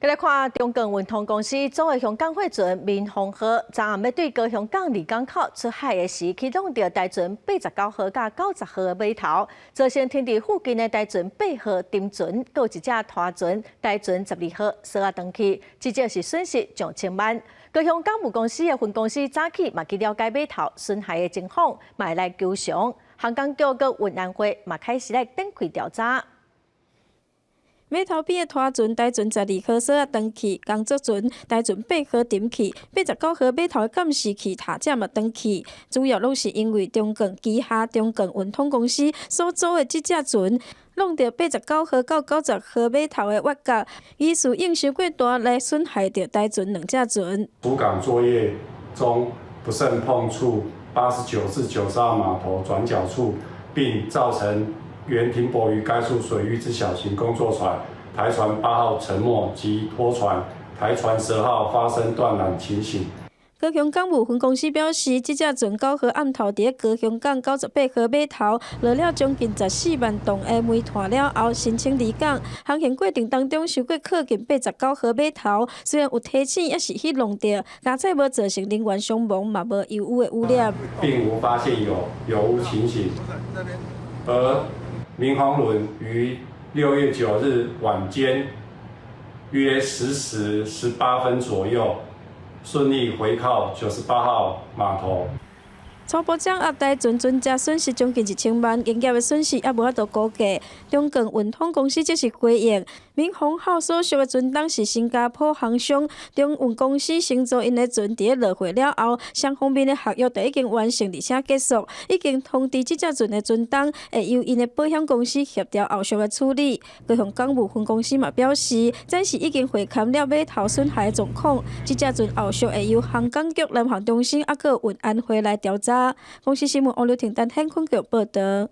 來看中鋼運通公司組的香港貨船民豐號，昨暗欲對高雄港離港口出海的時，去挵著台船89號佮90號的碼頭，造成停佇附近的台船8號沉船，閣有一隻拖船台船12號鎖仔斷去，至少是損失上千萬。高雄港務公司的分公司早起嘛去了解碼頭損害的情況，嘛會來求償。航港局佮運安會嘛開始來展開調查。碼頭邊的拖船台船12號鎖仔斷去，工作船台船8號沉去，89號碼頭的監視器塔架嘛斷去，主要攏是因為中鋼旗下中鋼運通公司所租的這隻船，挵著89號到90號碼頭的挖角，疑似用傷過大來損害著台船兩隻船。出港作業中不慎碰觸89至90號碼頭轉角處，並造成原停泊於該處水域之小型工作船台船8號沉沒及拖船台船10號發生斷纜情形。高雄港務分公司表示，這隻船9號暗頭佇高雄港98號碼頭落了將近14萬噸的煤炭了後，申請離港。航行過程當中，傷過靠近89號碼頭，雖然有提醒，猶是去挵著，佳彩無造成人員傷亡，嘛無油污的污染。並無發現有油污情形，而民宏輪於6月9日晚間約10時18分左右，順利回靠98號碼頭。初步掌握台船船隻損失將近1000萬，營業的損失猶無法度估計。中鋼運通公司則是回應，民豐號所屬的船東是新加坡航商，中運公司承租𪜶的船，佇咧落貨了後，雙方面的合約就已經完成，而且結束，已經通知這隻船的船東會由𪜶的保險公司協調後續的處理。高雄港務分公司嘛表示，暫時已經會勘了碼頭損害的狀況，這隻船後續會由航港局南航中心猶閣運安會來調查。公視新聞王劉婷丹天坤局報道。